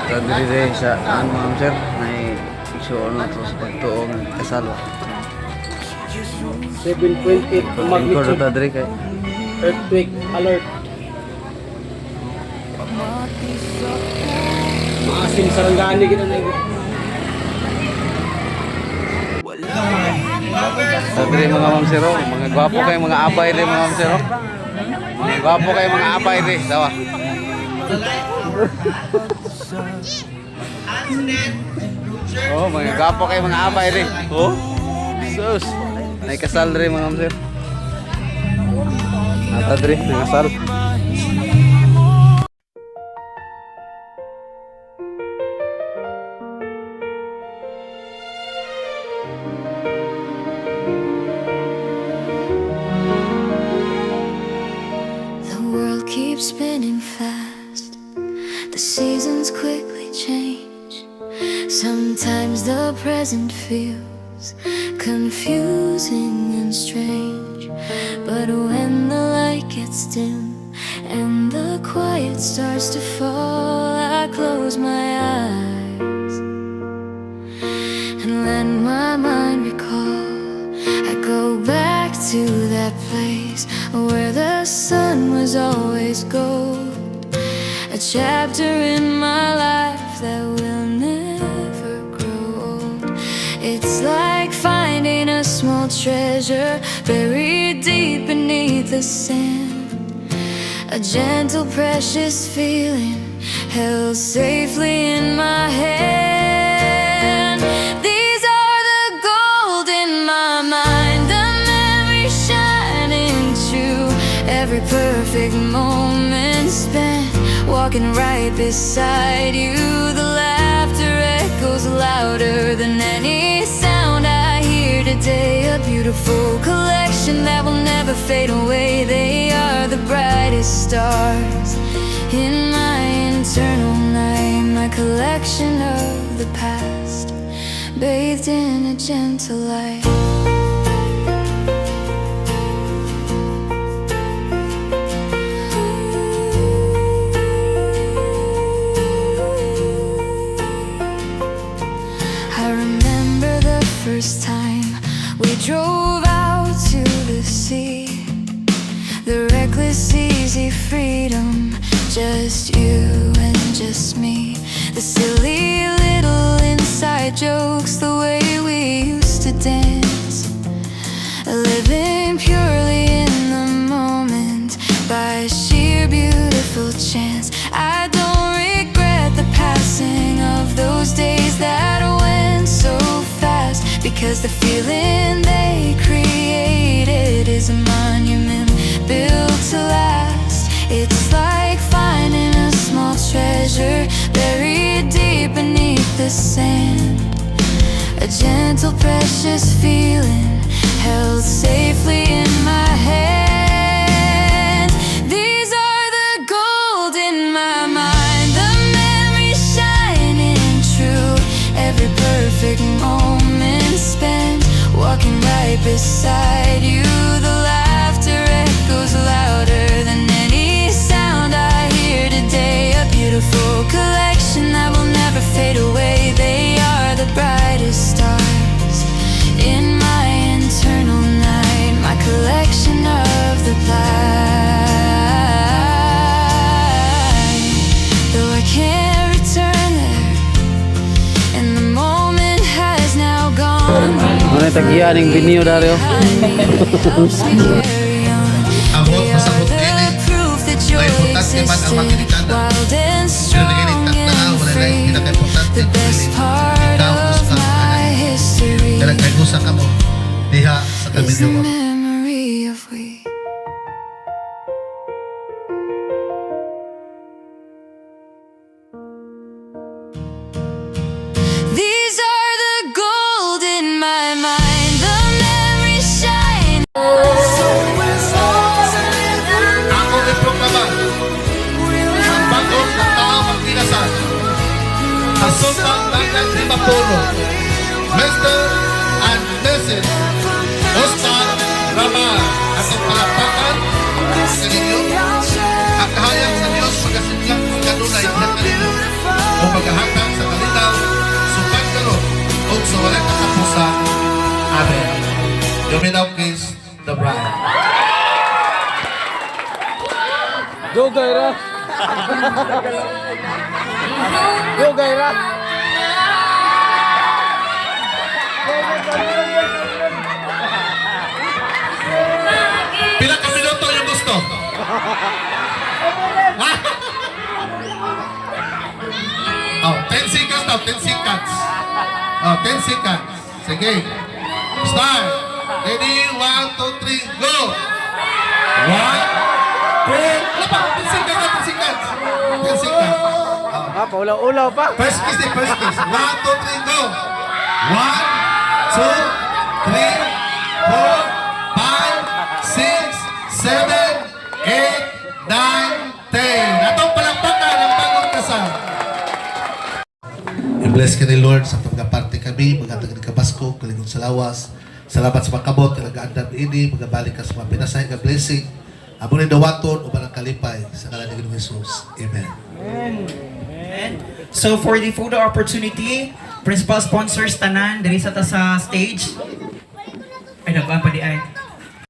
Ta diri diri sa ano, ma'am sir, may igsuon na to sa pagtuo nga kasal. 7.8 Lingkod magnitude ta diri kay earthquake alert. Maasim sarangani kita na ibo. Sa diri, mga ma'am sir, oh, mga gwapo kay mga abay diri, mga ma'am sir, oh. Mga gwapo kay mga abay diri, sawa. Oh, mga gwapo kay mga abay diri. Oh. Sus. May kasal diri, mga ma'am sir. Ata diri nangasal. The world keeps spinning fast. The seasons quickly change. Sometimes the present feels confusing and strange. But when the light gets dim and the quiet starts to fall, I close my eyes and let my mind recall. I go back to that place where the sun was always gold. A chapter in my life that will never grow old. It's like finding a small treasure buried deep beneath the sand. A gentle, precious feeling held safely in my hand. These are the gold in my mind, the memory shining true. Every perfect moment spent walking right beside you. The laughter echoes louder than any sound I hear today. A beautiful collection that will never fade away. They are the brightest stars in my internal night, my collection of the past, bathed in a gentle light. I remember the first time we drove out to the sea. The reckless, easy freedom, just you and just me. The silly little inside jokes, the way we used to dance. Living purely in the moment by sheer beautiful chance. I don't regret the passing of those days that went so fast, because the feeling they created is a monument built to last. It's like finding a small treasure buried deep beneath the sand. A gentle, precious feeling held safely in my hand. These are the gold in my mind, the memories shining true. Every perfect moment spent walking right beside you. The laughter echoes louder than any sound I hear today. A beautiful collection that will never fade away. They are the brightest stars in my internal night, my collection of the past. Though I can't return there, and the moment has now gone. Ano yung tagya ning venue dari oh. Helps me carry on. Abot, They are masabot the din eh. proof that joy Importante man ang existed, makinikana. wild and Pero strong naginigtak na and wala na free. pinaka-importante. The best part of my history Kaya nagkagusa ka mo diha sa is the kaminyo. Memory of we. These are the gold in my mind, the memories shine. Ako iproklama ang bag-ong nga tao magkinasal sa Sultan Langan Limapuno, Mr. and Mrs. Oscar Ramar. Atong palakpakan sa ninyo. Ang kahayag sa Dios magasidlang kanunay diha kaninyo. O magahag You may now kiss the bride. Dugay ra. Dugay ra. Pila ka minuto yung gusto? Oh, 10 seconds daw, 10 seconds. Oh, 10 seconds. Sige. Start. Ready? 1, 2, 3, go! 1, 2, wala pa. 10 seconds na, 10 seconds. 10 seconds. Oh. Ah, paulaw-ulaw pa. First kiss din, first kiss. 1, 2, 3, go! 1, 2, 3, 4, 5, 6, 7, 8, 9, 10. Atong palakpakan ang bagong kasal. I-bless ka ni Lord sa pagkaparte kami, maghatag ni Kabasko, kalingon sa lawas. Salamat sa mga kabot, kalagaan ini, magabalik ka sa mga pinasahe ka blessing. Amo ni dawaton, uban ang kalipay sa ngalan ni Ginoong Jesus. Amen. So for the photo opportunity, principal sponsors tanan diri sa ta sa stage. Ay, nagkuan pa di ay.